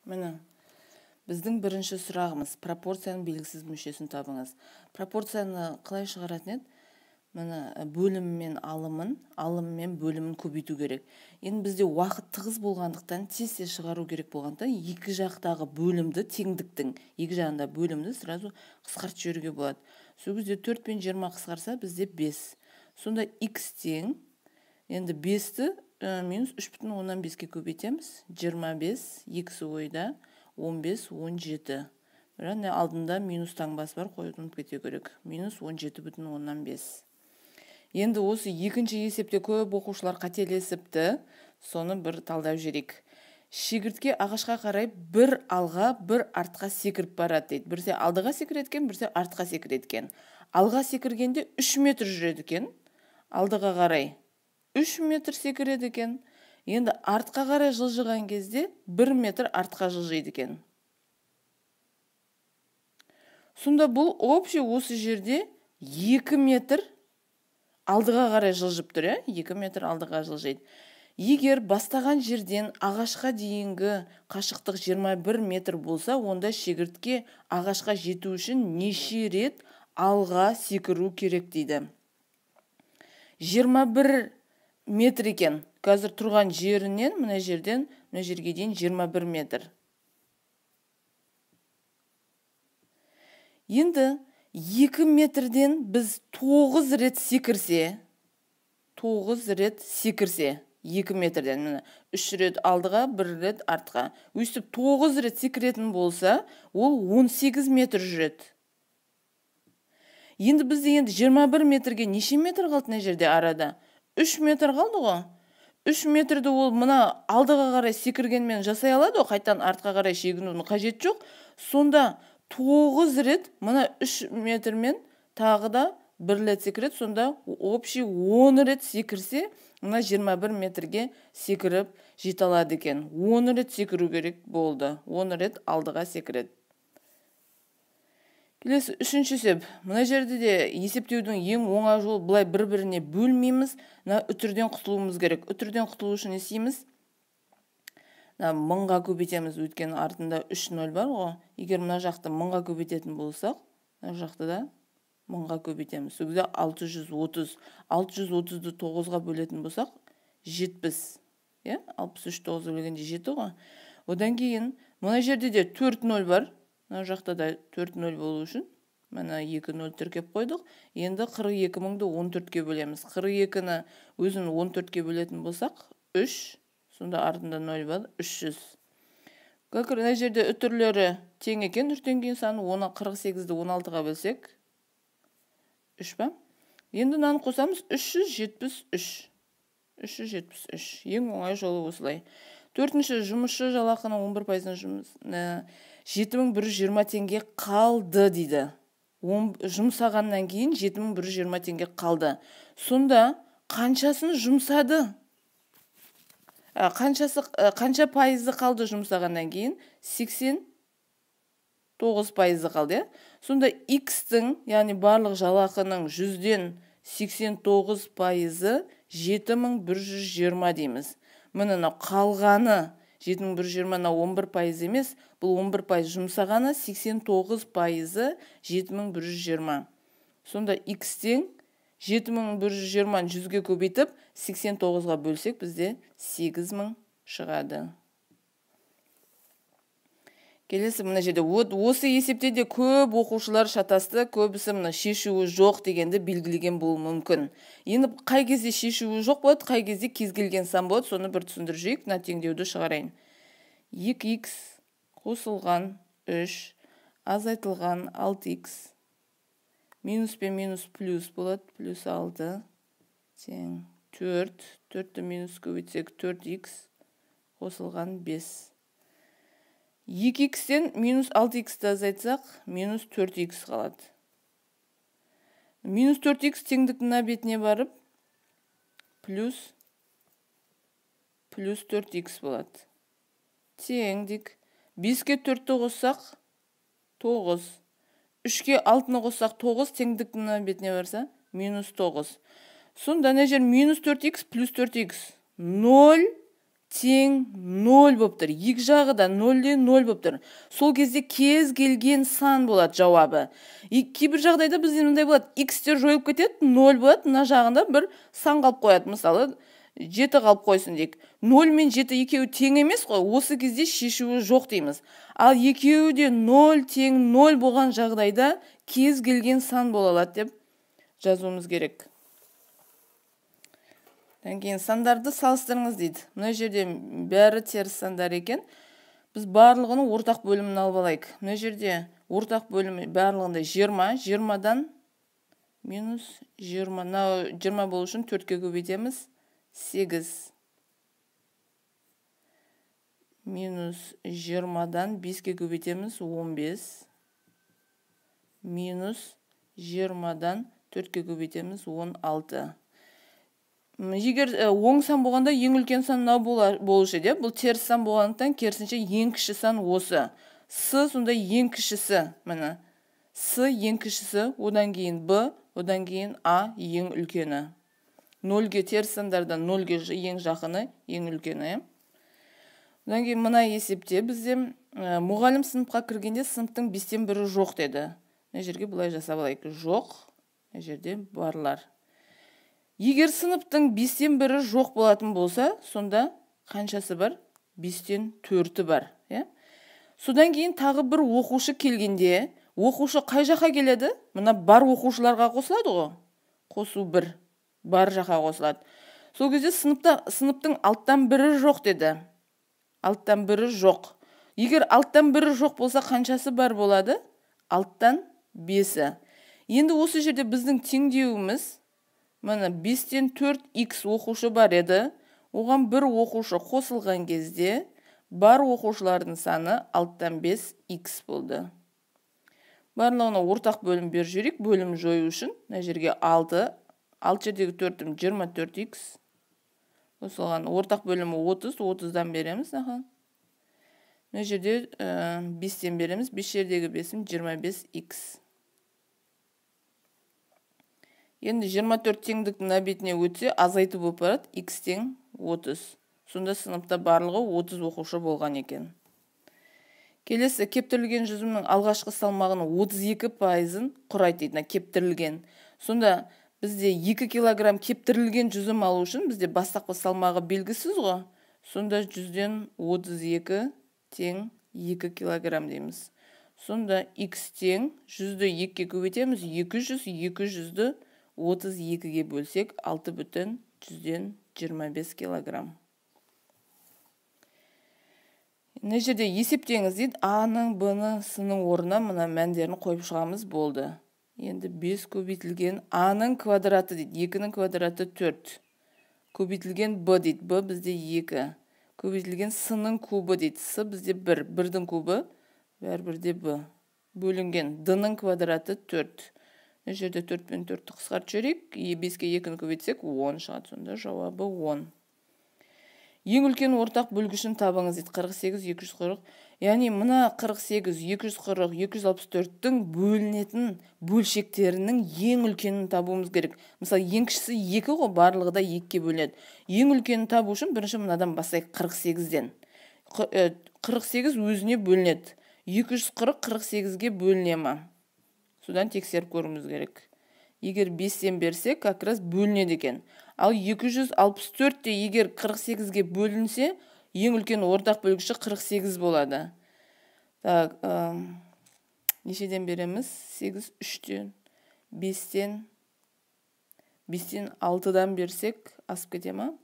Міне, біздің бірінші сұрағымыз пропорцияның белгісіз мүшесін табыңыз. Пропорцияны қалай шығаратын еді? Міне, бөлімі мен алымын, алымы мен бөлімін көбейту керек. Енді бізде уақыт тығыз болғандықтан, тез-тез шығару керек болғандықтан, екі жақтағы бөлімді, теңдіктің екі жағында бөлімді сразу қысқартып жіберуге болады. Сол кезде 4 пен 20 қысқарса, бізде 5. Сонда x тең, енді 5-ті минус үш бүтін оннан беске көбейтеміз. 25, екісі ойда, 15, 17. Бірақ мына алдында минус таңбасы бар, қоюды ұмытып кету керек. Минус он жеті бүтін оннан бес. Енді осы екінші есепте көп оқушылар қателесіпті, соны бір талдап жіберейік. Шегіртке ағашқа қарай бір алға, бір артқа секіріп барады дейді. Бірсе алдыға секіреді екен, бірсе артқа секіреді екен. Алға секіргенде 3 метр жүреді екен, алдыға қарай 3 метр секіреді екен. Енді артқа қарай жылжыған кезде 1 метр артқа жылжиды екен. Сонда бұл общий осы жерде 2 метр алдыға қарай жылжып тұр, иә? 2 метр алдыға жылжиды. Егер бастаған жерден ағашқа дейінгі қашықтық 21 метр болса, онда шегіртке ағашқа жету үшін неше рет алға секіру керек дейді. 21 метр екен. Қазір тұрған жерінен, мына жерден, мына жерге дейін 21 метр. Енді 2 метрден біз 9 рет секірсе, 9 рет секірсе, 2 метрден, міне, 3 рет алдыға, 1 рет артқа. Өстіп 9 рет секіретін болса, ол 18 метр жүреді. Енді бізде енді 21 метрге неше метр қалды мына жерде арада? 3 метр қалды ғой. 3 метрді ол мына алдыға қарай секіргенмен жасай алады ғой, қайтадан артқа қарай шегінудің қажеті жоқ. Сонда 9 рет мына 3 метрмен тағы да 1 рет секіреді, сонда общий 10 рет секірсе, мына 21 метрге секіріп жете алады екен. 10 рет секіру керек болды. 10 рет алдыға секіреді. Келесі үшінші есеп. Мына жерде де есептеудің ең оңай жолы былай бір-біріне бөлмейміз. Мына үтірден құтылуымыз керек. Үтірден құтылу үшін не істейміз? Мына мыңға көбейтеміз, өйткені артында үш ноль бар ғой. Егер мына жақты мыңға көбейтетін болсақ, мына жақты да мыңға көбейтеміз. Сол кезде алты жүз отыз. Алты жүз отызды тоғызға бөлетін болсақ, жетпіс. Иә? Алпыс үш тоғызға бөлгенде жеті ғой. Одан кейін мына жерде де төрт ноль бар. Мына жақта да төрт ноль болу үшін мына екі ноль тіркеп қойдық. Енді қырық екі мыңды он төртке бөлеміз. Қырық екіні өзін он төртке бөлетін болсақ, үш, сонда артында ноль бар, үш жүз. Как мына жерде үтірлері тең екен, үштен кейін саны оны қырық сегізді он алтыға бөлсек, үш па? Енді мынаны қосамыз, үш жүз жетпіс үш. Үш жүз жетпіс үш. Ең оңай жолы осылай. Төртінші, жұмысшы жалақының он бір пайызын жұмыс, жеті мың бір жүз жиырма теңге қалды дейді. Жұмсағаннан кейін жеті мың бір жүз жиырма теңге қалды. Сонда қаншасын жұмсады? Қанша пайызы қалды жұмсағаннан кейін? Сексен тоғыз пайызы қалды, иә? Сонда X-тің, яғни барлық жалақының жүзден сексен тоғыз пайызы жеті мың бір жүз жиырма дейміз. Міне мынау қалғаны жеті мың бір жүз жиырма, мынау он бір пайыз емес, бұл он бір пайыз жұмсағаны сексен тоғыз пайызы жеті мың бір жүз жиырма. Сонда X-тен жеті мың бір жүз жиырманы жүзге көбейтіп, сексен тоғызға бөлсек, бізде сегіз мың шығады. Келесі мына жерде, осы есепте де көп оқушылар шатасты, көбісі мына шешуі жоқ дегенді белгілеген болуы мүмкін. Енді қай кезде шешуі жоқ болады, қай кезде кез келген сан болады, соны бір түсіндіріп жіберейік, мына теңдеуді шығарайын. Екі икс қосылған үш, азайтылған алты икс, минус пен минус плюс болады, плюс алты, тең төрт, төртті минус көбейтсек төрт икс қосылған бес. Екі икстен минус алты иксті азайтсақ, минус төрт икс қалады. Минус төрт икс теңдіктің мына бетіне барып, плюс төрт икс болады. Теңдік. Беске төртті қоссақ, тоғыз. Үшке алтыны қоссақ, тоғыз, теңдіктің мына бетіне барса, минус тоғыз. Сонда мына жер минус төрт икс плюс төрт икс. Ноль Тең 0 болып тұр. Екі жағы да 0-ден 0 болып тұр. Сол кезде кез келген сан болады жауабы. Кейбір жағдайда бізде мындай болады. X-тер жойылып кетеді, 0 болады, мына жағында бір сан қалып қояды. Мысалы, 7 қалып қойсын дейік. 0 мен 7 екеуі тең емес қой. Осы кезде шешуі жоқ дейміз. Ал екеуі де 0 тең 0 болған жағдайда кез келген сан бола алады деп жазуымыз керек. Одан кейін сандарды салыстырыңыз дейді. Мына жерде бәрі теріс сандар екен. Біз барлығының ортақ бөлімін алып алайық. Мына жерде ортақ бөлімі барлығында 20, 20-дан минус 20. Мынау 20 болу үшін 4-ке көбейтеміз. 8 минус 20-дан 5-ке көбейтеміз 15 минус 20-дан 4-ке көбейтеміз 16. Егер оң сан болғанда ең үлкен сан мынау болушы еді. Бұл теріс сан болғандықтан керісінше ең кіші сан осы. С сонда ең кішісі, міне. С ең кішісі, одан кейін Б, одан кейін А ең үлкені. 0-ге теріс сандардан 0-ге ең жақыны, ең үлкені. Одан кейін мына есепте бізде мұғалім сыныпқа кіргенде сыныптың 1/5 жоқ деді. Мына жерге былай жасап алайық. Жоқ, мына жерде барлар. Егер сыныптың 1/5 жоқ болатын болса, сонда қаншасы бар? 4/5 бар. Содан кейін тағы бір оқушы келгенде, оқушы қай жаққа келеді? Мына бар оқушыларға қосылады ғой. Қосу 1, бар жаққа қосылады. Сол кезде сыныптың 1/6 жоқ деді. 1/6 жоқ. Егер 1/6 жоқ болса, қаншасы бар болады? 5/6. Енді осы жерде біздің теңдеуіміз, міне 4/5 х оқушы бар еді. Оған бір оқушы қосылған кезде бар оқушылардың саны 5/6 х болды. Барлығына ортақ бөлім беріп жіберейік. Бөлім жою үшін мына жерге 6, 6 жердегі 4-ім 24 х. Қосылған ортақ бөлімі 30, 30-дан береміз. Мына жерде 5-тен береміз. 5 жердегі 5-ім 25 х. Енді 24 теңдіктің мына бетіне өтсе, азайту болып барады, х тең 30. Сонда сыныпта барлығы 30 оқушы болған екен. Келесі кептірілген жүзімнің алғашқы салмағының 32%-ын құрайды дейді, мына кептірілген. Сонда бізде 2 килограмм кептірілген жүзім алу үшін бізде бастапқы салмағы белгісіз ғой. Сонда 100-ден 32 тең 2 килограмм дейміз. Сонда х тең 100-ді 2-ге көбейтеміз, 200, 200-ді 32-ге бөлсек, 6,25 килограмм. Мына жерде есептеңіз дейді, А-ның, Б-ның, С-ның орнына мына мәндерін қойып шығамыз болды. Енді 5 көбейтілген А-ның квадраты дейді, 2-нің квадраты 4. Көбейтілген Б дейді, Б бізде 2. Көбейтілген С-ның кубы дейді, С бізде 1, 1-дің кубы, бәрібір де Б. Бөлінген Д-ның квадраты 4. Мына жерде 4 пен 4-ті қысқартып жіберейік. 5-ке 2-ні көбейтсек 10 шығады. Сонда жауабы 10. Ең үлкен ортақ бөлгішін табыңыз дейді. 48, 240. Яғни мына 48, 240, 264-тің бөлінетін бөлшектерінің ең үлкенін табуымыз керек. Мысалы, ең кішісі 2 ғой, барлығы да 2-ге бөлінеді. Ең үлкенін табу үшін бірінші мынадан бастайық, 48-ден. 48 өзіне бөлінеді. 240 48-ге бөліне ма? Содан тексеріп көруіміз керек. Егер 5-тен берсек, как раз бөлінеді екен. Ал 264-те егер 48-ге бөлінсе, ең үлкен ортақ бөлгіші 48 болады. Так, нешеден береміз? 8, 3-тен, 5-тен, 5-тен 6-дан берсек, асып кете ма?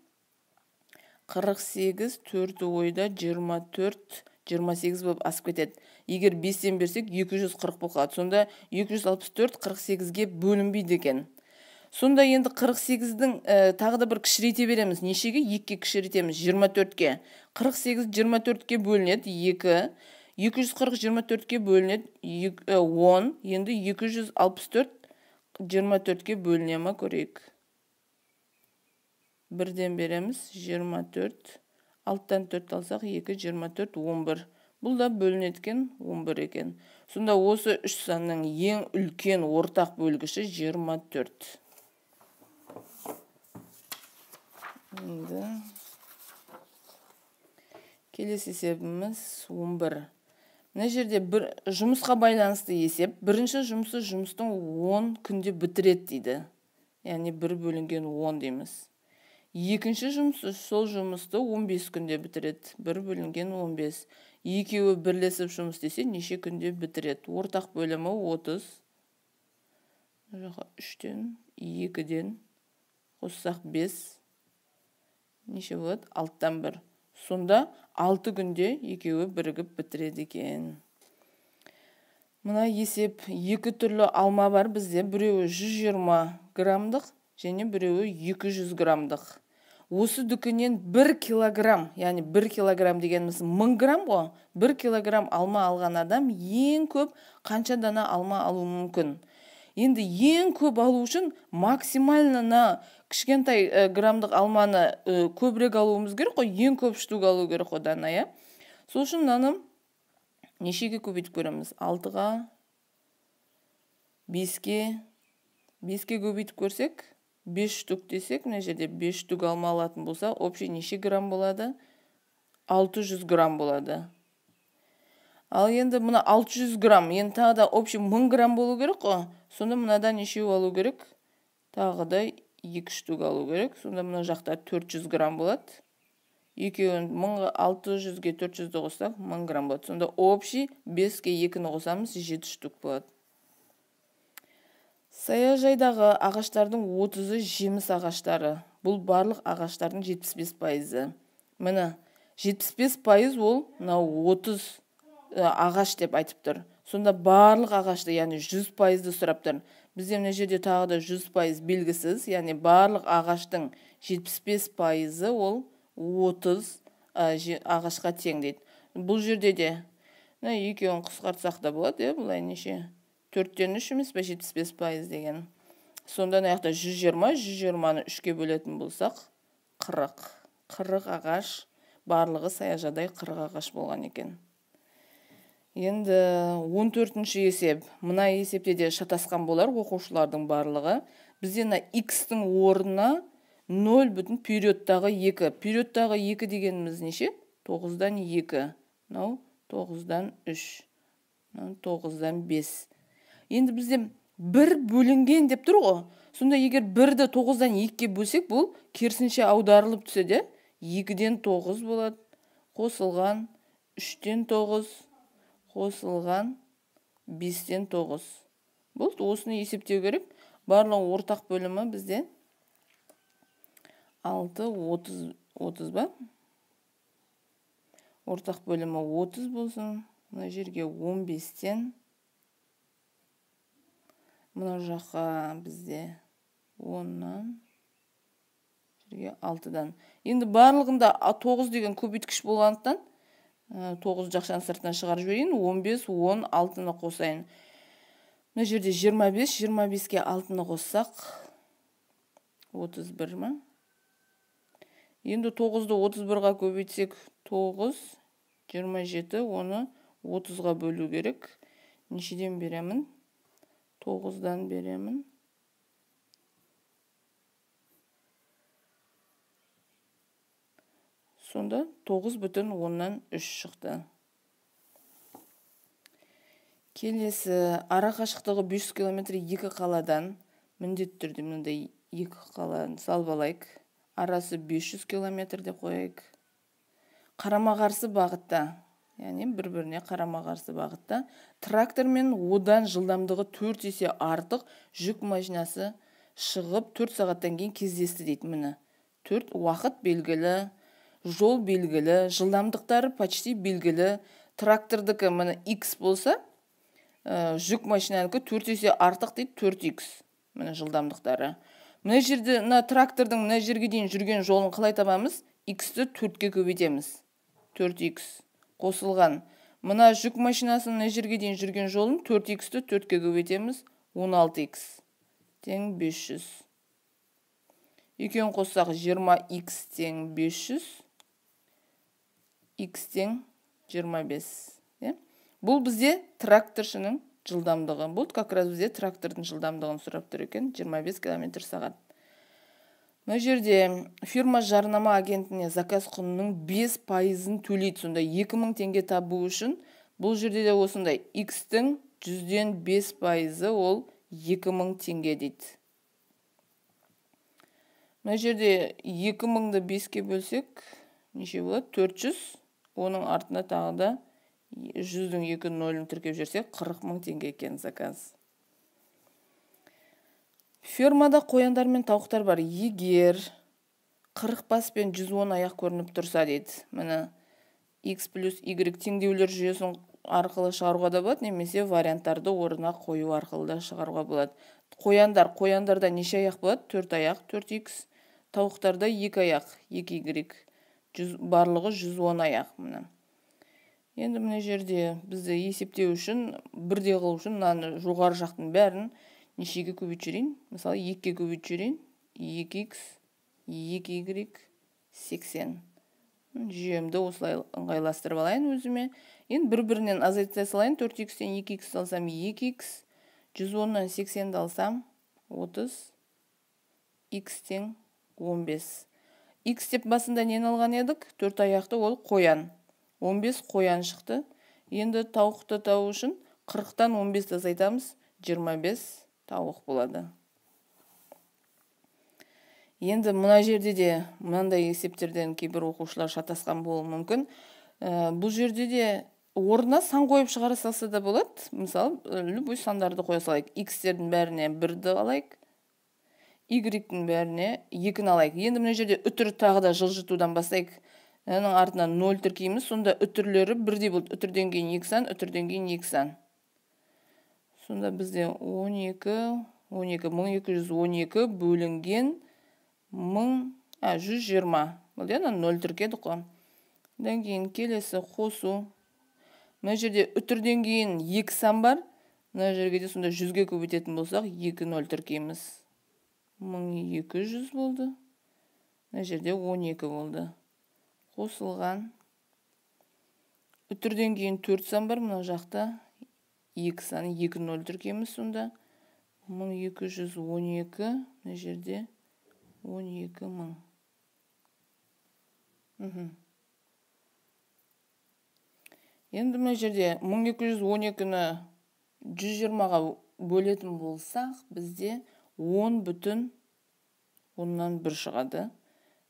48, 4 ойда 24, 28 болып асып кетеді. Егер 5-тен берсек, 240 болып қалады. Сонда 264 48-ге бөлінбейді екен. Сонда енді 48-дің тағы да бір кішірейте береміз. Нешеге? 2-ге кішірейтеміз, 24-ке. 48 24-ке бөлінеді, 2. 240 24-ке бөлінеді, 10. Енді 264 24-ке бөліне ма көрейік. 1-ден береміз, 24. 6-тан 4 алсақ, 2, 24, 11. Бұл да бөлінеді екен, 11 екен. Сонда осы 3 санның ең үлкен ортақ бөлгіші 24. Енді Келесі есебіміз 11. Мына жерде бір жұмысқа байланысты есеп. Бірінші жұмысы жұмыстың 10 күнде бітіреді дейді. Яғни 1 бөлінген 10 дейміз. Екінші жұмысы сол жұмысты 15 күнде бітіреді. 1 бөлінген 15. Екеуі бірлесіп жұмыс істесе неше күнде бітіреді? Ортақ бөлімі 30. Мына жаққа 3-тен, 2-ден қоссақ 5. Неше болады? 6-тан 1. Сонда 6 күнде екеуі бірігіп бітіреді екен. Мына есеп, екі түрлі алма бар бізде. Біреуі 120 граммдық және біреуі 200 граммдық. Осы дүкеннен 1 килограмм, яғни 1 килограмм дегеніміз 1000 грамм ғой. 1 килограмм алма алған адам ең көп қанша дана алма алуы мүмкін? Енді ең көп алу үшін максимально на кішкентай граммдық алманы көбірек алуымыз керек қой, ең көп штук алу керек қой дана, иә? Сол үшін мынаны нешеге көбейтіп көреміз? 6-ға, 5-ке, 5-ке көбейтіп көрсек, 5 штук десек, мына жерде 5 штук алма алатын болса, общий неше грамм болады? 600 грамм болады. Ал енді мына 600 грамм, енді тағы да общий 1000 грамм болу керек қой. Сонда мынадан нешеу алу керек? Тағы да 2 штук алу керек. Сонда мына жақта 400 грамм болады. Екеуін 1600-ге 400-ді қоссақ, 1000 грамм болады. Сонда общий 5-ке 2-ні қосамыз, 7 штук болады. Саяжайдағы ағаштардың 30-ы жеміс ағаштары. Бұл барлық ағаштардың 75%. Міне, 75% ол мынау 30 ағаш деп айтып тұр. Сонда барлық ағашты, яғни 100%-ды сұрап тұр. Бізде мына жерде тағы да 100% белгісіз, яғни барлық ағаштың 75%-ы ол 30 ағашқа тең дейді. Бұл жерде де мына екеуін қысқартсақ та болады, былай неше? 4-тен 3 емес пе 75% деген. Сонда мына жақта 120, 120-ны 3-ке бөлетін болсақ, 40. 40 ағаш, барлығы саяжайда 40 ағаш болған екен. Енді 14-ші есеп. Мына есепте де шатасқан болар оқушылардың барлығы. Бізде мына x-тің орнына 0 бүтін периодтағы 2. Периодтағы 2 дегеніміз неше? 9-дан 2. Мынау 9-дан 3. Мынау 9-дан 5. Енді бізде 1 бөлінген деп тұр ғой. Сонда егер 1-ді 9-дан 2-ге бөлсек, бұл керісінше аударылып түседі. 2-ден 9 болады. Қосылған 3-тен 9, қосылған 5-тен 9. Бұл осыны есептеу керек. Барлығы ортақ бөлімі бізде 6, 30, 30 ба? Ортақ бөлімі 30 болсын. Мына жерге 15-тен. Мына жаққа бізде 10-нан, жерге 6-дан. Енді барлығында 9 деген көбейткіш болғандықтан 9 жақшаның сыртынан шығарып жіберейін. 15, 10, 6-ны қосайын. Мына жерде 25, 25-ке 6-ны қоссақ 31 ма? Енді 9-ды 31-ға көбейтсек 9, 27, оны 30-ға бөлу керек. Нешеден беремін? 9-дан беремін. Сонда 9,3 шықты. Келесі ара қашықтығы 500 километр екі қаладан. Міндетті түрде мынандай екі қаланы салып алайық. Арасы 500 километр деп қояйық. Қарама-қарсы бағытта, яғни бір-біріне қарама-қарсы бағытта трактор мен одан жылдамдығы 4 есе артық жүк машинасы шығып 4 сағаттан кейін кездесті дейді. Міне 4 уақыт белгілі, жол белгілі, жылдамдықтары почти белгілі. Трактордікі міне X болса, жүк машинанікі 4 есе артық дейді, 4X. Міне жылдамдықтары. Мына жерде мына трактордың мына жерге дейін жүрген жолын қалай табамыз? X-ті 4-ке көбейтеміз. 4X қосылған. Мына жүк машинасының мына жерге дейін жүрген жолын 4X-ті 4-ке көбейтеміз. 16X тең 500. Екеуін қоссақ 20X тең 500. X тең 25. Бұл бізде тракторшының жылдамдығы. Бұл как раз бізде трактордың жылдамдығын сұрап тұр екен. 25 км сағат. Мына жерде фирма жарнама агентіне заказ құнының 5%-ын төлейді. Сонда 2000 теңге табу үшін бұл жерде де осындай x-тің 100-ден 5%-ы ол 2000 теңге дейді. Мына жерде 2000-ды 5-ке бөлсек, неше болады? 400. Оның артына тағы да 100-дің 2 нөлін тіркеп жіберсек, 40 000 теңге екен заказ. Фермада қояндар мен тауықтар бар. Егер 40 бас пен 110 аяқ көрініп тұрса дейді. Міне x плюс y теңдеулер жүйесін арқылы шығаруға да болады, немесе варианттарды орнына қою арқылы да шығаруға болады. Қояндар, қояндарда неше аяқ болады? 4 аяқ, 4x. Тауықтарда 2 аяқ, 2y. Барлығы 110 аяқ. Міне. Енді мына жерде бізді есептеу үшін, бірдей қылу үшін мынаны жоғары жақтың бәрін нешеге көбейтіп жіберейін? Мысалы, 2-ге көбейтіп жіберейін. 2x, 2y, 80. Жүйемді осылай ыңғайластырып алайын өзіме. Енді бір-бірінен азайта салайын. 4x-тен 2x алсам 2x, 110-нан 80-ді алсам 30, x тең 15. X деп басында нені алған едік? 4 аяқты ол қоян. 15 қоян шықты. Енді тауықты табу үшін 40-тан 15-ті азайтамыз, 25 тауық болады. Енді мына жерде де мынандай есептерден кейбір оқушылар шатасқан болуы мүмкін. Бұл жерде де орнына сан қойып шығара салса да болады. Мысалы, любой сандарды қоя салайық. X-тердің бәріне 1-ді алайық, Y-тің бәріне 2-ні алайық. Енді мына жерде үтір тағы да жылжытудан бастайық. Оның артына 0 тіркейміз. Сонда үтірлері бірдей болды. Үтірден кейін 2 сан, үтірден кейін 2 сан. Сонда бізде 12, 12, 1212 бөлінген 120. Бұл енді 0 тіркедік қой. Одан кейін келесі қосу. Мына жерде үтірден кейін 2 сан бар. Мына жерге де сонда 100-ге көбейтетін болсақ, 2 0 тіркейміз. 1200 болды. Мына жерде 12 болды. Қосылған. Үтірден кейін 4 сан бар. Мына жақта 2 саны 2 0 тіркейміз сонда. 1212, мына жерде 12000. Енді мына жерде 1212-ні 120-ға бөлетін болсақ, бізде 10,1 шығады.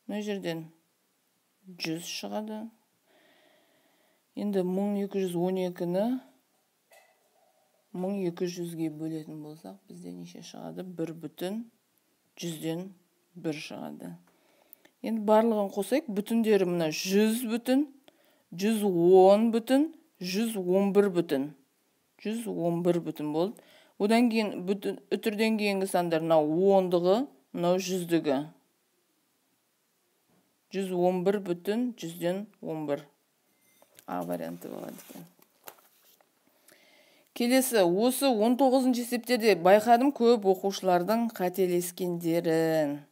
Мына жерден 100 шығады. Енді 1212-ні 1200-ге бөлетін болсақ, бізде неше шығады? 1,1 шығады. Енді барлығын қосайық. Бүтіндері мына 100 бүтін, 110 бүтін, 111 бүтін. 111 бүтін болды. Одан кейін үтірден кейінгі сандар мынау ондығы, мынау жүздігі. 111,11. А варианты болады екен. Келесі, осы 19-шы есептерде байқадым көп оқушылардың қателескендерін.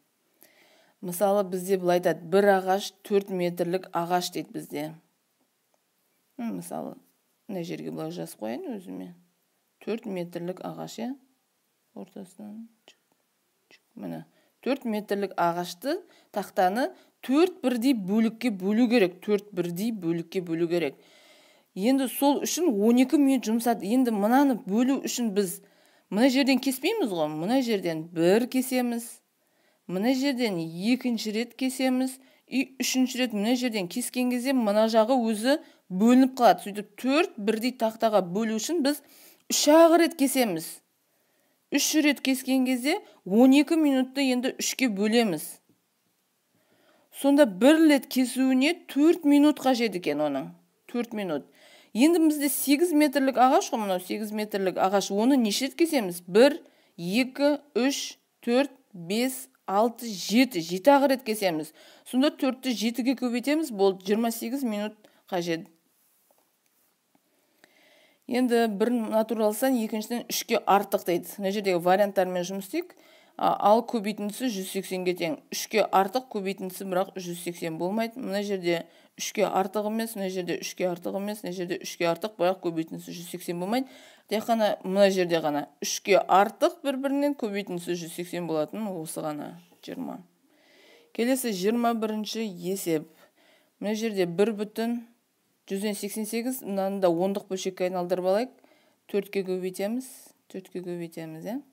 Мысалы, бізде былай айтады, бір ағаш 4 метрлік ағаш дейді бізде. Мысалы, мына жерге былай жазып қояйын өзіме. 4 метрлік ағаш, иә? Ортасынан міне. 4 метрлік ағашты, тақтаны 4 бірдей бөлікке бөлу керек. 4 бірдей бөлікке бөлу керек. Енді сол үшін 12 минут жұмсады. Енді мынаны бөлу үшін біз мына жерден кеспейміз ғой. Мына жерден бір кесеміз, мына жерден екінші рет кесеміз, и үшінші рет мына жерден кескен кезде мына жағы өзі бөлініп қалады. Сөйтіп 4 бірдей тақтаға бөлу үшін біз 3-ақ рет кесеміз. 3 рет кескен кезде 12 минутты енді 3-ке бөлеміз. Сонда бір рет кесуіне 4 минут қажет екен оның. 4 минут. Енді бізде 8 метрлік ағаш қой, мынау 8 метрлік ағаш. Оны неше рет кесеміз? 1, 2, 3, 4, 5, 6, 7. 7-ақ рет кесеміз. Сонда 4-ті 7-ге көбейтеміз, болды 28 минут қажет. Енді бір натурал сан екіншіден 3-ке артық дейді. Мына жердегі варианттармен жұмыс істейік. Ал көбейтіндісі 180-ге тең. 3-ке артық көбейтіндісі бірақ 180 болмайды. Мына жерде 3-ке артық емес, мына жерде 3-ке артық емес, мына жерде 3-ке артық, бірақ көбейтіндісі 180 болмайды. Тек қана мына жерде ғана 3-ке артық бір-бірінен көбейтіндісі 180 болатын осы ғана 20. Келесі 21-ші есеп. Мына жерде 1,88, мынаны да ондық бөлшекке айналдырып алайық. 4-ке көбейтеміз, 4-ке көбейтеміз, иә.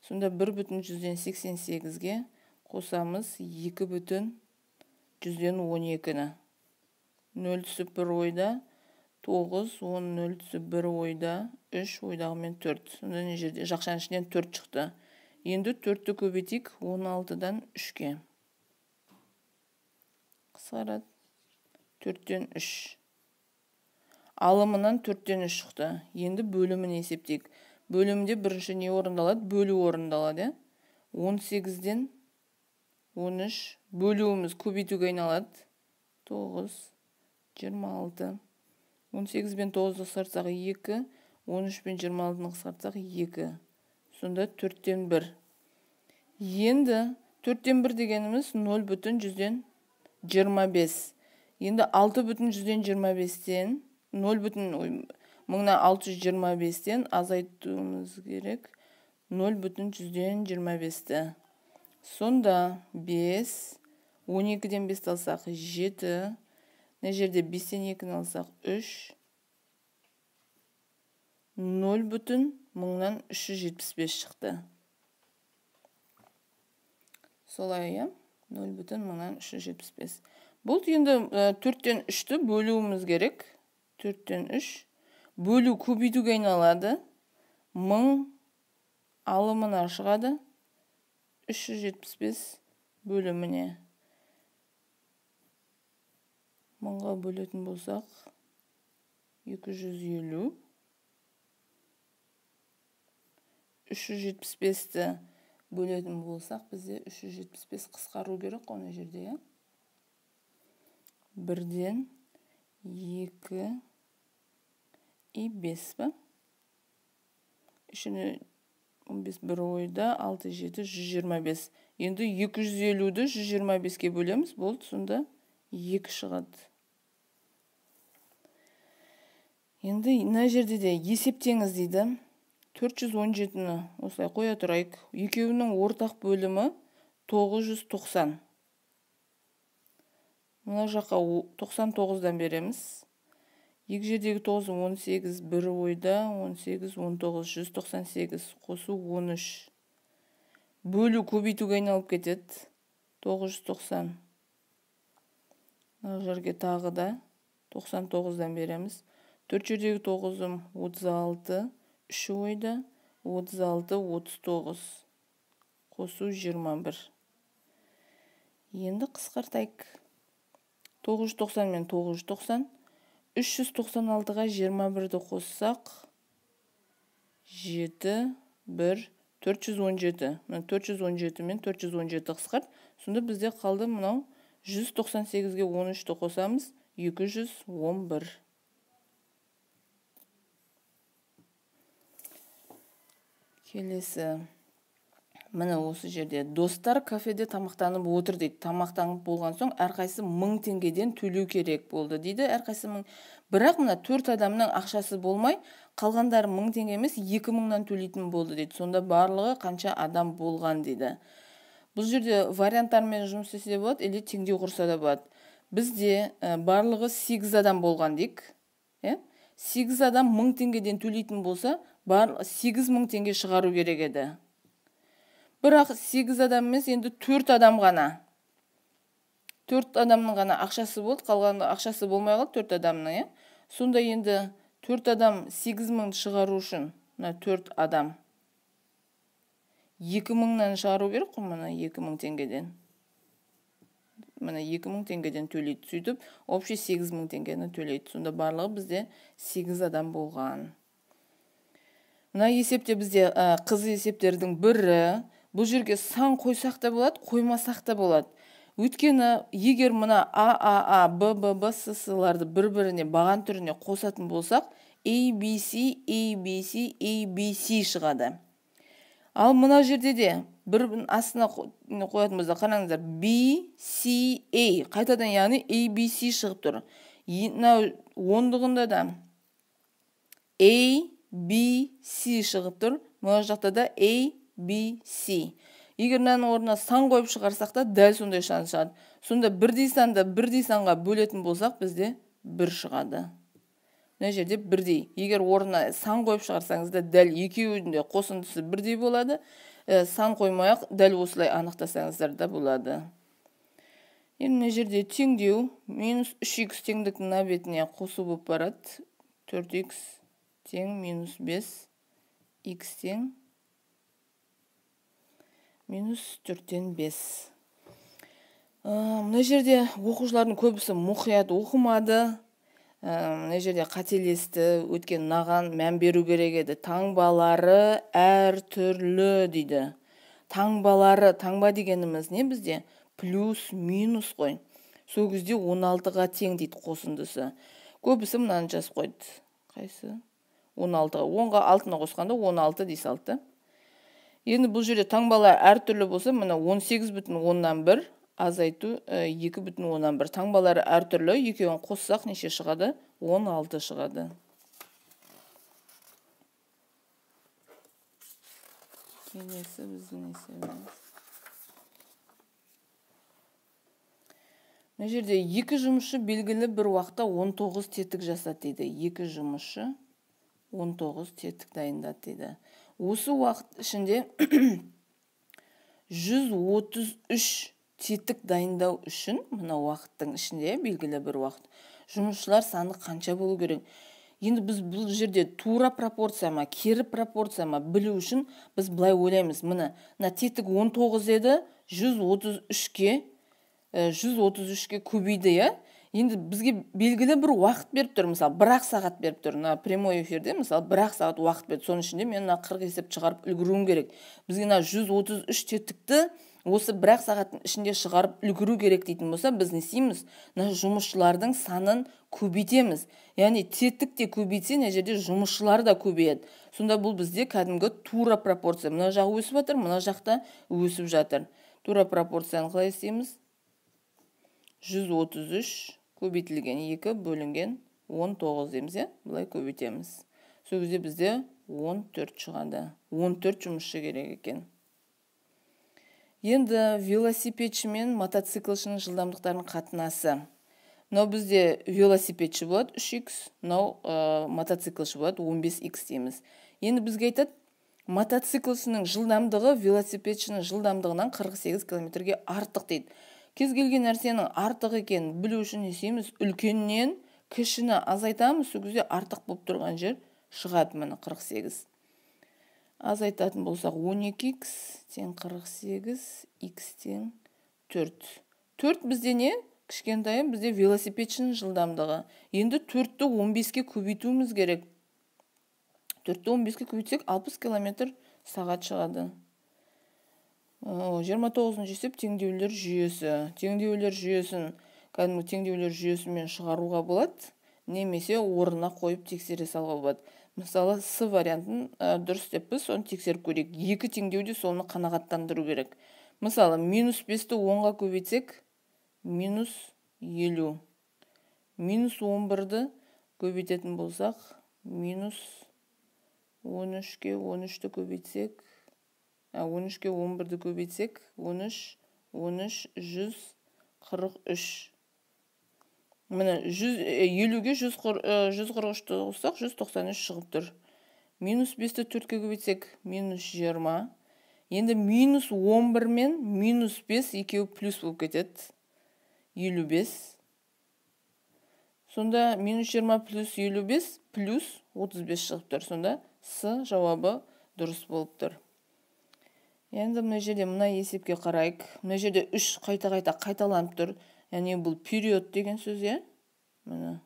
Сонда 1,88-ге қосамыз 2,12-ні. 0 түсіп 1 ойда, 9, 10, 0 түсіп 1 ойда, 3 ойдағымен 4. Сонда мына жерде жақшаның ішінен 4 шықты. Енді 4-ті көбейтейік, 16-дан 3-ке. Қысқарады. 4-тен 3. Алымынан 4-тен 3 шықты. Енді бөлімін есептейік. Бөлімде бірінші не орындалады? Бөлу орындалады. 18-ден 13. Бөлуіміз көбейтуге айналады. 9, 26. 18 бен 9-ды қысқартсақ 2, 13 пен 26-ны қысқартсақ 2. Сонда 4-тен 1. Енді 4-тен 1 дегеніміз 0,25. Енді 6,25-тен 0,625-тен азайтуымыз керек 0,25-ті. Сонда 5, 12-ден 5 алсақ 7, мына жерде 5-тен 2-ні алсақ 3, 0,375 шықты. Солай, иә? 0,375. Бұл енді 4-тен 3-ті бөлуіміз керек. 4-тен 3. Бөлу көбейтуге айналады. 1000 алымына шығады. 375 бөліміне. 1000-ға бөлетін болсақ 250. 375-ті бөлетін болсақ, бізде 375 қысқару керек қой мына жерде, иә? 1-ден 2 и 5 ба? Ішіне 15 бір ойда, 6, 7, 125. Енді 250-ді 125-ке бөлеміз, болды, сонда 2 шығады. Енді мына жерде де есептеңіз дейді. 417-ні осылай қоя тұрайық. Екеуінің ортақ бөлімі 990. Мына жаққа 99-дан береміз. Екі жердегі 9, 18, бір ойда, 18, 19, 198, қосу 13. Бөлу көбейтуге айналып кетеді. 990. Мына жерге тағы да 99-дан береміз. 4 жердегі 9-ым 36, 3 ойда, 36, 39, қосу 21. Енді қысқартайық. 990 мен 990, 396-ға 21-ді қоссақ, 7, 1, 417. Мына 417 мен 417 қысқарт. Сонда бізде қалды мынау 198-ге 13-ті қосамыз, 211. Келесі. Міне осы жерде достар кафеде тамақтанып отыр дейді. Тамақтанып болған соң әрқайсысы 1000 теңгеден төлеу керек болды дейді. Әрқайсысы 1000. Бірақ мына 4 адамның ақшасы болмай, қалғандары 1000 теңге емес, 2000-нан төлейтін болды дейді. Сонда барлығы қанша адам болған дейді. Бұл жерде варианттармен жұмыс істесе де болады, или теңдеу құрса да болады. Бізде барлығы 8 адам болған дейік. 8 адам 1000 теңгеден төлейтін болса, 8000 теңге шығару керек еді. Бірақ 8 адам емес, енді 4 адам ғана. 4 адамның ғана ақшасы болды, қалған ақшасы болмай қалды 4 адамның, иә? Сонда енді 4 адам 8000 шығару үшін, мына 4 адам 2000-нан шығару керек қой, мына 2000 теңгеден. Мына 2000 теңгеден төлейді. Сөйтіп, общий 8000 теңгені төлейді. Сонда барлығы бізде 8 адам болған. Мына есепте бізде қыз есептердің бірі. Бұл жерге сан қойсақ та болады, қоймасақ та болады. Өйткені егер мына А, А, А, Б, Б, Б, С, С-ларды бір-біріне баған түріне қосатын болсақ, A, B, C, A, B, C, A, B, C шығады. Ал мына жерде де бір-бірінің астына қоятын болсақ, қараңыздар, B, C, A, қайтадан яғни A, B, C шығып тұр. Мынау ондығында да A, B, C шығып тұр. Мына жақта да A, B, C. Егер мынаның орнына сан қойып шығарсақ та дәл сондай сан шығады. Сонда бірдей санды бірдей санға бөлетін болсақ, бізде 1 шығады. Мына жерде бірдей. Егер орнына сан қойып шығарсаңыз да дәл екеуінің де қосындысы бірдей болады. Сан қоймай-ақ дәл осылай анықтасаңыздар да болады. Енді мына жерде теңдеу минус 3х теңдіктің мына бетіне қосу болып барады. 4х тең минус 5, х тең минус 4-тен 5. Мына жерде оқушылардың көбісі мұқият оқымады. Мына жерде қателесті, өткен мынаған мән беру керек еді. Таңбалары әртүрлі дейді. Таңбалары, таңба дегеніміз не бізде? Плюс, минус қой. Сол кезде 16-ға тең дейді қосындысы. Көбісі мынаны жазып қойды. Қайсы? 16-ға. 10-ға 6-ны қосқанда 16 дей салды. Енді бұл жерде таңбалар әртүрлі болса, мына 18,1 азайту 2,1. Таңбалары әртүрлі, екеуін қоссақ неше шығады? 16 шығады. Келесі біздің есебіміз. Мына жерде екі жұмысшы белгілі бір уақытта 19 тетік жасады дейді. Екі жұмысшы 19 тетік дайындады дейді. Осы уақыт ішінде 133 тетік дайындау үшін, мына уақыттың ішінде белгілі бір уақыт, жұмысшылар саны қанша болу керек? Енді біз бұл жерде тура пропорция ма, кері пропорция ма білу үшін біз былай ойлаймыз. Мына тетік 19 еді, 133-ке көбейді, иә? Енді бізге белгілі бір уақыт беріп тұр, мысалы, 1 сағат беріп тұр. Мына прямой эфирде, мысалы, 1 сағат уақыт берді. Соның ішінде мен мына 40 есеп шығарып үлгеруім керек. Бізге мына 133 тетікті осы 1 сағаттың ішінде шығарып үлгеру керек дейтін болса, біз не істейміз? Мына жұмысшылардың санын көбейтеміз. Яғни тетік те көбейтсе, мына жерде жұмысшылар да көбейеді. Сонда бұл бізде кәдімгі тура пропорция. Мына жағы өсіп жатыр, мына жақта өсіп жатыр. Тура пропорцияны қалай істейміз? 133 көбейтілген 2 бөлінген 19 дейміз, иә? Былай көбейтеміз. Сол кезде бізде 14 шығады. 14 жұмысшы керек екен. Енді велосипедші мен мотоциклшінің жылдамдықтарының қатынасы. Мынау бізде велосипедші болады 3х, мынау мотоциклші болады 15х дейміз. Енді бізге айтады, мотоциклшінің жылдамдығы велосипедшінің жылдамдығынан 48 километрге артық дейді. Кез келген нәрсенің артық екенін білу үшін не істейміз? Үлкеннен кішіні азайтамыз, сол кезде артық болып тұрған жер шығады, міне 48. Азайтатын болсақ 12х тең 48, х тең 4. 4 бізде не? Кішкентайым бізде велосипедшінің жылдамдығы. Енді 4-ті 15-ке көбейтуіміз керек. 4-ті 15-ке көбейтсек 60 километр сағат шығады. 29-шы есеп теңдеулер жүйесі. Теңдеулер жүйесін кәдімгі теңдеулер жүйесімен шығаруға болады, немесе орнына қойып тексере салуға болады. Мысалы, С вариантын дұрыс деп біз соны тексеріп көрейік. Екі теңдеуде соны қанағаттандыру керек. Мысалы, минус 5-ті 10-ға көбейтсек, минус 50. Минус 11-ді көбейтетін болсақ, минус 13-ке 13-ті көбейтсек, 13-ке 11-ді көбейтсек, 13, 13, 143. Міне, 50-ге 143-ті қоссақ, 193 шығып тұр. Минус 5-ті 4-ке көбейтсек, минус 20. Енді минус 11 мен минус 5 екеуі плюс болып кетеді. 55. Сонда минус 20 плюс 55 плюс 35 шығып тұр. Сонда С жауабы дұрыс болып тұр. Енді мына жерде мына есепке қарайық. Мына жерде 3 қайта-қайта қайталанып тұр. Яғни бұл период деген сөз, иә? Міне.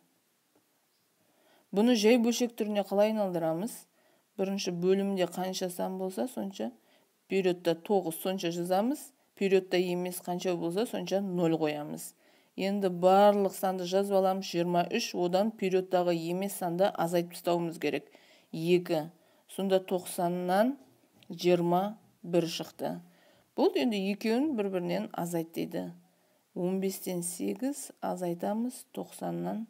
Бұны жай бөлшек түріне қалай айналдырамыз? Бірінші бөлімде қанша сан болса, сонша периодта 9 сонша жазамыз. Периодта емес қанша болса, сонша 0 қоямыз. Енді барлық санды жазып аламыз 23, одан периодтағы емес санды азайтып тастауымыз керек. 2. Сонда 90-нан 21 шықты. Бұл енді екеуін бір-бірінен азайт дейді. 15-тен 8 азайтамыз 90-нан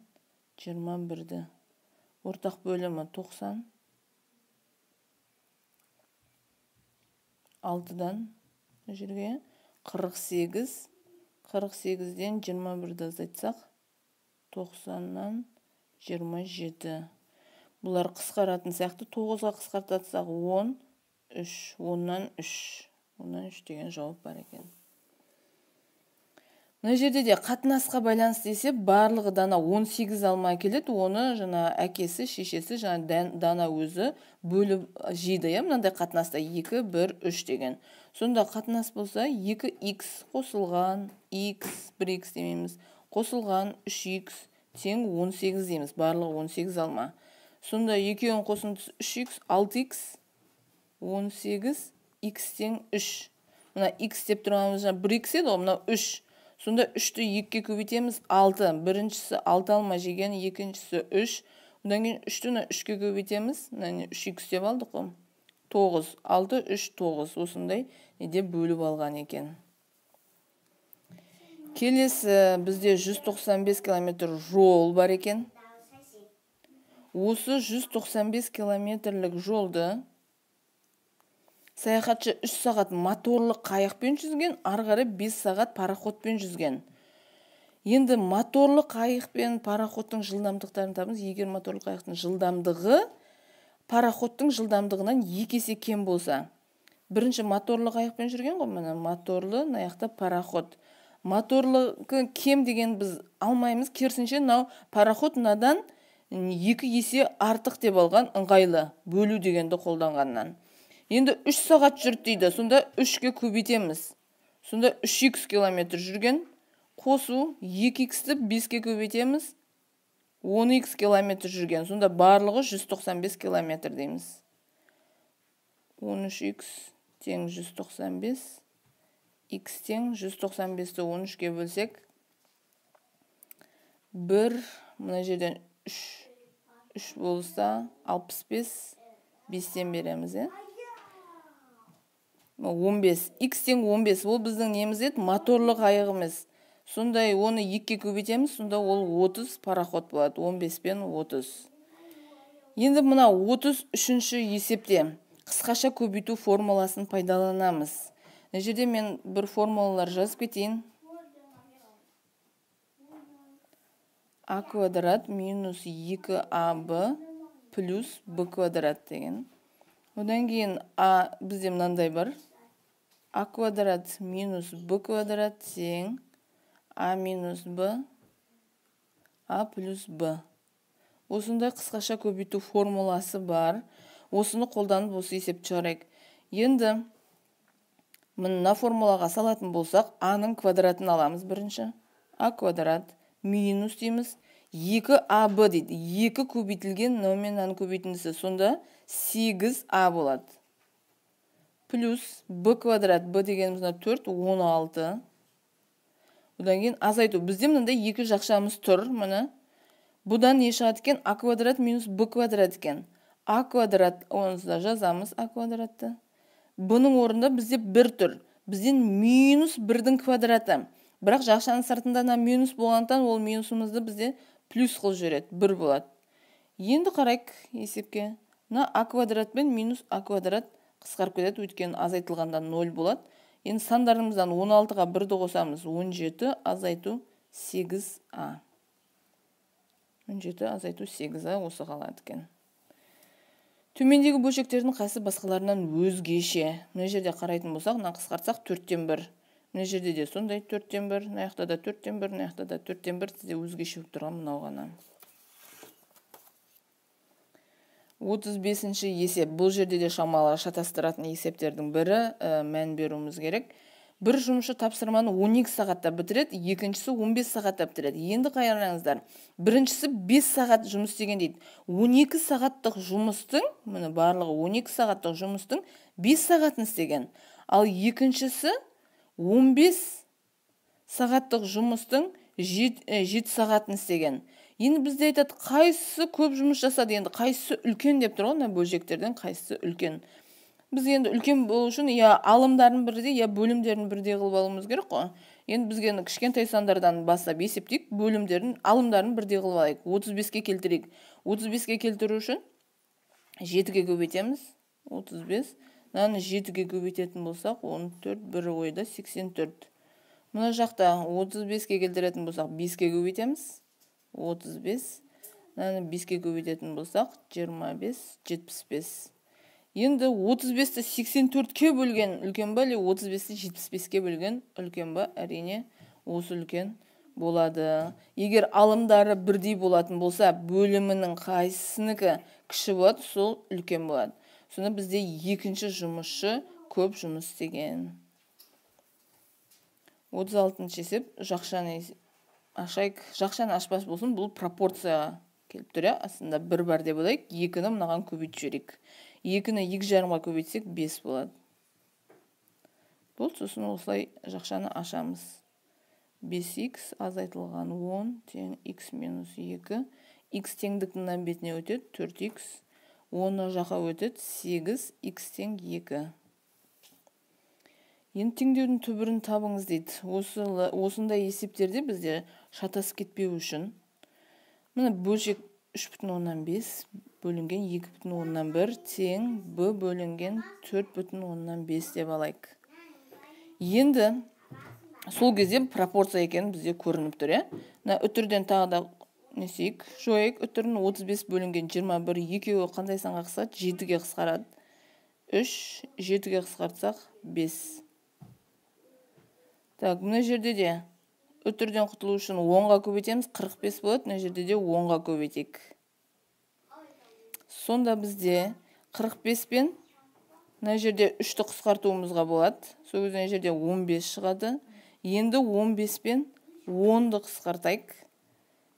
21-ді. Ортақ бөлімі 90. 6-дан Мына жерге 48, 48-ден 21-ді азайтсақ, 90-нан 27. Бұлар қысқаратын сияқты. 9-ға қысқартатсақ 10, 3, 10-нан 3. 10-нан 3 деген жауап бар екен. Мына жерде де қатынасқа байланысты есеп, барлығы дана 18 алма келеді, оны жаңа әкесі, шешесі, жаңа дана өзі бөліп жейді, иә, мынандай қатынаста 2, 1, 3 деген. Сонда қатынас болса 2х қосылған х, 1х демейміз, қосылған 3х тең 18 дейміз, барлығы 18 алма. Сонда екеуінің қосындысы 3х, 6х, 18, х тең 3. Мына х деп тұрғанымыз жаңа 1х еді ғой, мынау 3. Сонда 3-ті 2-ге көбейтеміз, 6. Біріншісі 6 алма жеген, екіншісі 3. Одан кейін 3-ті 3-ге көбейтеміз, мына 3х деп алдық қой. 9, 6, 3, 9. Осындай неде бөліп алған екен. Келесі бізде 195 километр жол бар екен. Осы 195 километрлік жолды саяхатшы 3 сағат моторлы қайықпен жүзген, ары қарай 5 сағат пароходпен жүзген. Енді моторлы қайық пен пароходтың жылдамдықтарын табыңыз. Егер моторлы қайықтың жылдамдығы пароходтың жылдамдығынан 2 есе кем болса. Бірінші моторлы қайықпен жүрген ғой, міне моторлы, мына жақта пароход. Моторлы кем деген біз алмаймыз, керісінше мынау пароход мынадан 2 есе артық деп алған ыңғайлы, бөлу дегенді қолданғаннан. Енді 3 сағат жүрді дейді, сонда 3-ге көбейтеміз. Сонда 3х километр жүрген, қосу 2х-ті 5-ге көбейтеміз, 10х километр жүрген. Сонда барлығы 195 километр дейміз. 13х тең 195, х тең 195-ті 13-ге бөлсек, 1, мына жерден 3, 3 болса 65, 5-тен береміз, е? 15, х тең 15, ол біздің неміз еді, моторлы қайығымыз. Сондай оны 2-ге көбейтеміз, сонда ол 30 пароход болады, 15 пен 30. Енді мына 33-ші есепте қысқаша көбейту формуласын пайдаланамыз. Мына жерде мен бір формулалар жазып кетейін. А квадрат минус 2аб плюс б квадрат деген. Одан кейін а бізде мынандай бар. А квадрат минус б квадрат тең а минус б, а плюс б. Осындай қысқаша көбейту формуласы бар. Осыны қолданып осы есепті шығарайық. Енді мына формулаға салатын болсақ, а-ның квадратын аламыз бірінші. А квадрат минус дейміз. 2аб дейді. 2 көбейтілген мынау мен мынаның көбейтіндісі. Сонда 8а болады. Плюс б квадрат. Б дегеніміз мына 4, 16. Одан кейін азайту. Бізде мынандай екі жақшамыз тұр. Міне. Бұдан не шығады екен? А квадрат минус б квадрат екен. А квадрат, оны да жазамыз, а квадратты. Бұның орнында бізде 1 тұр. Бізден минус 1-дің квадраты. Бірақ жақшаның сыртында ана минус болғандықтан ол минусымызды бізде плюс қылып жібереді, 1 болады. Енді қарайық есепке. Мына а квадрат пен минус а квадрат қысқарып кетеді, өйткені азайтылғанда 0 болады. Енді сандарымыздан 16-ға 1-ді қосамыз, 17 азайту 8а. 17 азайту 8а осы қалады екен. Төмендегі бөлшектердің қайсы басқаларынан өзгеше? Мына жерде қарайтын болсақ, мына қысқартсақ 4-тен 1. Мына жерде де сондай 4-тен 1, мына жақта да 4-тен 1, мына жақта да 4-тен 1, сізде өзгеше болып тұрған мынау ғана. 35-ші есеп. Бұл жерде де шамалы шатастыратын есептердің бірі, мән беруіміз керек. Бір жұмысшы тапсырманы 12 сағатта бітіреді, екіншісі 15 сағатта бітіреді. Енді қараңыздар, біріншісі 5 сағат жұмыс істеген дейді. 12 сағаттық жұмыстың, міне барлығы 12 сағаттық жұмыстың 5 сағатын істеген. Ал екіншісі 15 сағаттық жұмыстың 7 сағатын істеген. Енді бізде айтады, қайсысы көп жұмыс жасады, енді қайсысы үлкен деп тұр ғой, мына бөлшектерден қайсысы үлкен. Біз енді үлкен болу үшін я алымдарын бірдей, я бөлімдерін бірдей қылып алуымыз керек қой. Енді бізге енді кішкентай сандардан бастап есептейік, бөлімдерін, алымдарын бірдей қылып алайық. 35-ке келтірейік. 35-ке келтіру үшін 7-ге көбейтеміз. 35. Мынаны 7-ге көбейтетін болсақ, 14, бір ойда 84. Мына жақта 35-ке келтіретін болсақ, 5-ке көбейтеміз. 35. Мынаны 5-ке көбейтетін болсақ, 25, 75. Енді 35-ті 84-ке бөлген үлкен ба, или 35-ті 75-ке бөлген үлкен ба? Әрине, осы үлкен болады. Егер алымдары бірдей болатын болса, бөлімінің қайсысынікі кіші болады, сол үлкен болады. Сонда бізде екінші жұмысшы көп жұмыс істеген. 36-шы есеп, жақшаны ашайық. Жақшаны ашпас болсын, бұл пропорцияға келіп тұр, иә? Астында 1 бар деп ойлайық, 2-ні мынаған көбейтіп жіберейік. 2-ні 2,5-ға көбейтсек 5 болады. Болды, сосын осылай жақшаны ашамыз. 5х азайтылған 10 тең х минус 2. Х теңдіктің мына бетіне өтеді, 4х. 10 жаққа өтеді, 8, х тең 2. Енді теңдеудің түбірін табыңыз дейді. Осындай есептерде бізде шатасып кетпеу үшін мына бөлшек 3,5 бөлінген 2,1 тең б бөлінген 4,5 деп алайық. Енді сол кезде пропорция екені бізде көрініп тұр, иә? Мына үтірден тағы да не істейік? Жояйық. Үтірін 35 бөлінген 21, екеуі қандай санға қысқарады? 7-ге қысқарады. 3, 7-ге қысқартсақ 5. Так, мына жерде де үтірден құтылу үшін 10-ға көбейтеміз, 45 болады. Мына жерде де 10-ға көбейтейік. Сонда бізде 45 пен мына жерде 3-ті қысқартуымызға болады. Сол кезде мына жерде 15 шығады. Енді 15 пен 10-ды қысқартайық.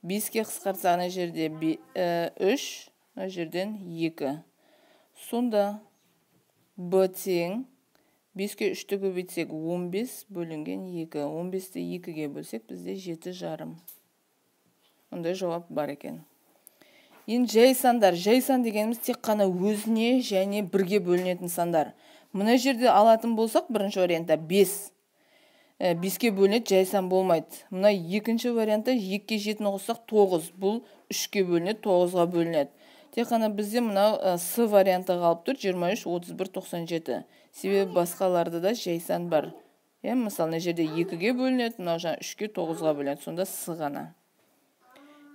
5-ке қысқартсақ мына жерде 3, мына жерден 2. Сонда б тең 5-ке 3-ті көбейтсек 15 бөлінген 2. 15-ті 2-ге бөлсек бізде 7,5. Ондай жауап бар екен. Енді жай сандар. Жай сан дегеніміз тек қана өзіне және бірге бөлінетін сандар. Мына жерде алатын болсақ, бірінші вариантта 5. 5-ке бөлінеді, жай сан болмайды. Мына екінші вариантта 2-ке 7-ні қоссақ 9. Бұл 3-ке бөлінеді, 9-ға бөлінеді. Тек қана бізде мына С варианты қалып тұр, 23, 31, 97. Себебі басқаларда да жай сан бар. Мысалы, мына жерде 2-ге бөлінеді, мынау жаңа 3-ке, 9-ға бөлінеді. Сонда С ғана.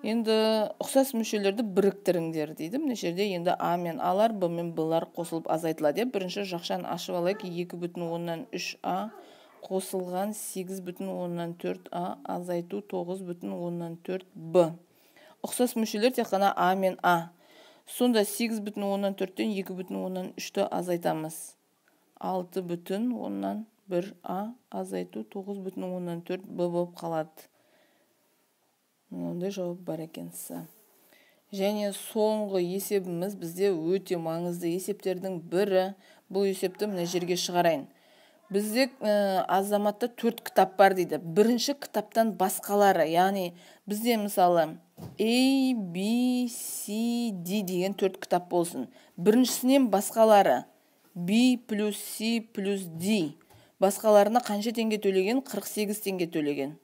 Енді ұқсас мүшелерді біріктіріңдер дейді. Мына жерде енді А мен Алар, Б мен Б-лар қосылып азайтылады. Бірінші жақшаны ашып алайық. 2,3 А қосылған 8,4 А азайту 9,4 Б. Ұқсас мүшелер тек қана А мен А. Сонда 8,4-тен 2,3-ті азайтамыз. 6,1 А азайту 9,4 Б болып қалады. Мынандай жауап бар екен. Және соңғы есебіміз бізде өте маңызды есептердің бірі. Бұл есепті мына жерге шығарайын. Бізде азаматта 4 кітап бар дейді. Бірінші кітаптан басқалары, яғни бізде мысалы A, B, C, D деген 4 кітап болсын. Біріншісінен басқалары B плюс C плюс D. Басқаларына қанша теңге төлеген? 48 теңге төлеген.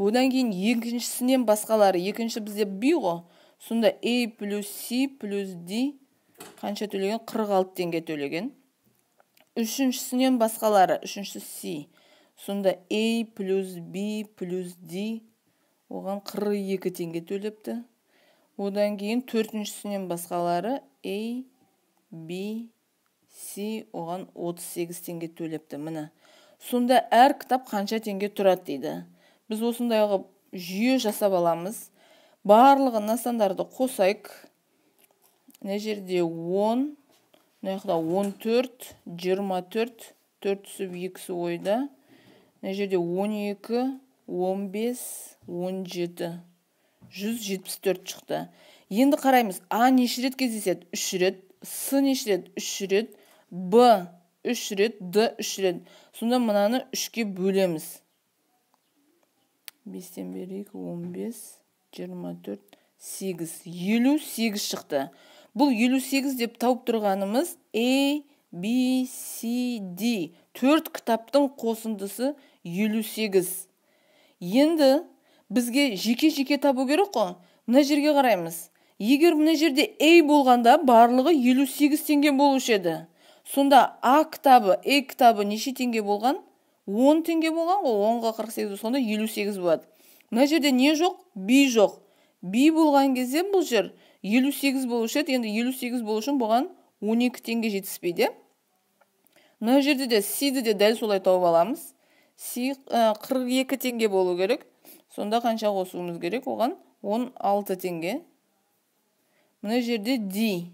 Одан кейін екіншісінен басқалары, екінші бізде B ғой. Сонда A плюс C плюс D қанша төлеген? 46 теңге төлеген. Үшіншісінен басқалары, үшіншісі C. Сонда A плюс B плюс D оған 42 теңге төлепті. Одан кейін төртіншісінен басқалары A, B, C оған 38 теңге төлепті. Міне. Сонда әр кітап қанша теңге тұрады дейді. Біз осындай қылып жүйе жасап аламыз. Барлығына сандарды қосайық. Мына жерде 10, мына жақта 14, 24, 4 түсіп 2-сі ойда. Мына жерде 12, 15, 17, 174 шықты. Енді қараймыз, А неше рет кездеседі? 3 рет, С неше рет? 3 рет, Б 3 рет, Д 3 рет. Сонда мынаны 3-ке бөлеміз. 5-тен берейік, 15, 24, 8, 58 шықты. Бұл 58 деп тауып тұрғанымыз A, B, C, D. 4 кітаптың қосындысы 58. Енді бізге жеке-жеке табу керек қой. Мына жерге қараймыз. Егер мына жерде A болғанда барлығы 58 теңге болушы еді. Сонда А кітабы, А кітабы неше теңге болған? 10 теңге болған ғой, 10-ға 48, сонда 58 болады. Мына жерде не жоқ? B жоқ. B болған кезде бұл жер 58 болушы еді, енді 58 болу үшін бұған 12 теңге жетіспейді. Мына жерде де C-ді де дәл солай тауып аламыз. C 42 теңге болу керек. Сонда қанша қосуымыз керек? Оған 16 теңге. Мына жерде D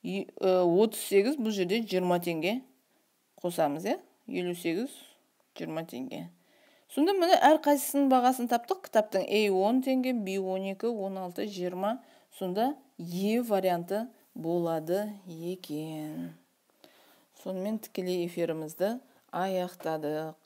38, бұл жерде 20 теңге қосамыз, иә? 58, 20 теңге. Сонда міне әрқайсысының бағасын таптық. Кітаптың A 10 теңге, B 12, 16, 20. Сонда Е варианты болады екен. Сонымен тікелей эфирімізді аяқтадық.